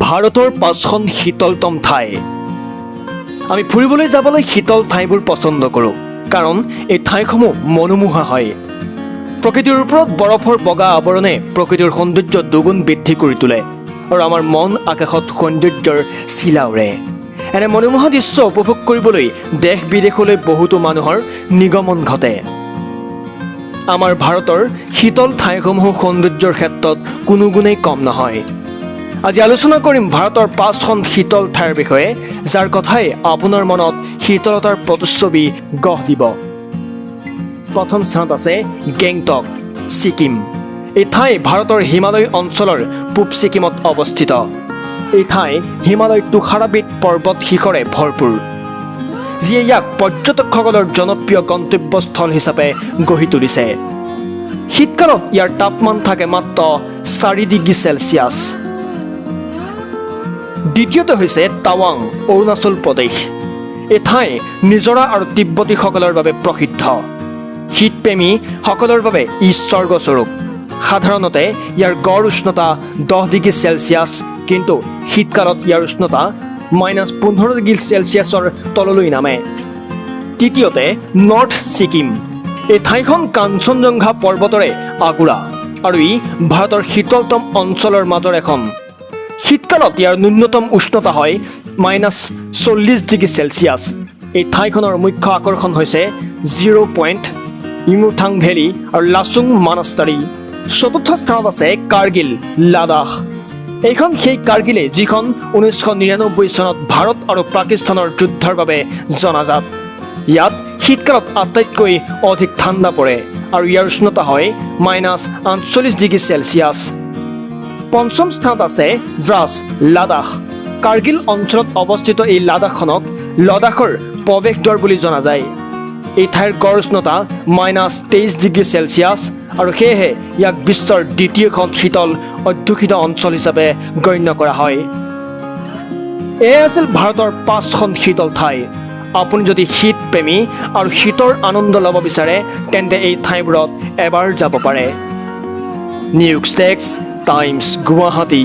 ভাৰতৰ পাঁচখন শীতলতম ঠাই। আমি ফুৰিবলৈ যাবলৈ শীতল ঠাইবোৰ পচন্দ কৰোঁ, কাৰণ এই ঠাইসমূহ মনোমোহা হয়। প্ৰকৃতিৰ ওপৰত বৰফৰ বগা আৱৰণে প্ৰকৃতিৰ সৌন্দৰ্য দুগুণ বৃদ্ধি কৰি তোলে আৰু আমাৰ মন আকাশত সৌন্দৰ্যৰ চিলা উৰে। এনে মনোমোহা দৃশ্য উপভোগ কৰিবলৈ দেশ বিদেশলৈ বহুতো মানুহৰ নিগমন ঘটে। আমাৰ ভাৰতৰ শীতল ঠাইসমূহ সৌন্দৰ্যৰ ক্ষেত্ৰত কোনো গুণেই কম নহয়। আজি আলোচনা কৰিম ভাৰতৰ পাঁচখন শীতল ঠাইৰ বিষয়ে, যাৰ কথাই আপোনাৰ মনত শীতলতাৰ প্ৰতিচ্ছবি গঢ় দিব। প্ৰথম স্থানত আছে গেংটক, ছিকিম। এই ঠাই ভাৰতৰ হিমালয় অঞ্চলৰ পূব ছিকিমত অৱস্থিত। এই ঠাই হিমালয় তুষাৰাবৃত পৰ্বত শিখৰে ভৰপূৰ, যিয়ে ইয়াক পৰ্যটকসকলৰ জনপ্ৰিয় গন্তব্যস্থল হিচাপে গঢ়ি তুলিছে। শীতকালত ইয়াৰ তাপমান থাকে মাত্ৰ 4 ডিগ্ৰী চেলছিয়াছ। দ্বিতীয়তে হৈছে টাৱাং, অৰুণাচল প্ৰদেশ। এই ঠাই নিজৰা আৰু তিব্বতীসকলৰ বাবে প্ৰসিদ্ধ। শীতপ্ৰেমীসকলৰ বাবে ই স্বৰ্গস্বৰূপ। সাধাৰণতে ইয়াৰ গড় উষ্ণতা 10 ডিগ্ৰী চেলছিয়াছ, কিন্তু শীতকালত ইয়াৰ উষ্ণতা -15 ডিগ্ৰী চেলছিয়াছৰ তললৈ নামে। তৃতীয়তে নৰ্থ ছিকিম। এই ঠাইখন কাঞ্চনজংঘা পৰ্বতৰে আগুৰা আৰু ই ভাৰতৰ শীতলতম অঞ্চলৰ মাজৰ এখন। শীতকালত ইয়াৰ ন্যূনতম উষ্ণতা হয় -40 ডিগ্ৰী চেলছিয়াছ। এই ঠাইখনৰ মুখ্য আকৰ্ষণ হৈছে জিৰ' পইণ্ট, ইউমথাং ভেলী আৰু লাচুং মানাষ্টাৰী। চতুৰ্থ স্থানত আছে কাৰ্গিল, লাডাখ। এইখন সেই কাৰ্গিলে, যিখন 1999 চনত ভাৰত আৰু পাকিস্তানৰ যুদ্ধৰ বাবে জনাজাত। ইয়াত শীতকালত আটাইতকৈ অধিক ঠাণ্ডা পৰে আৰু ইয়াৰ উষ্ণতা হয় -48 ডিগ্ৰী চেলছিয়াছ। পঞ্চম স্থানত আছে দ্ৰাছ, লাডাখ। কাৰ্গিল অঞ্চলত অৱস্থিত এই লাডাখখনক লাডাখৰ প্ৰৱেশদ্বাৰ বুলি জনা যায়। এই ঠাইৰ গড় উষ্ণতা -23 ডিগ্ৰী চেলছিয়াছ আৰু সেয়েহে ইয়াক বিশ্বৰ দ্বিতীয়খন শীতল অধ্যুষিত অঞ্চল হিচাপে গণ্য কৰা হয়। এয়া আছিল ভাৰতৰ পাঁচখন শীতল ঠাই। আপুনি যদি শীতপ্ৰেমী আৰু শীতৰ আনন্দ ল'ব বিচাৰে, তেন্তে এই ঠাইবোৰত এবাৰ যাব পাৰে। News desk, times Guwahati.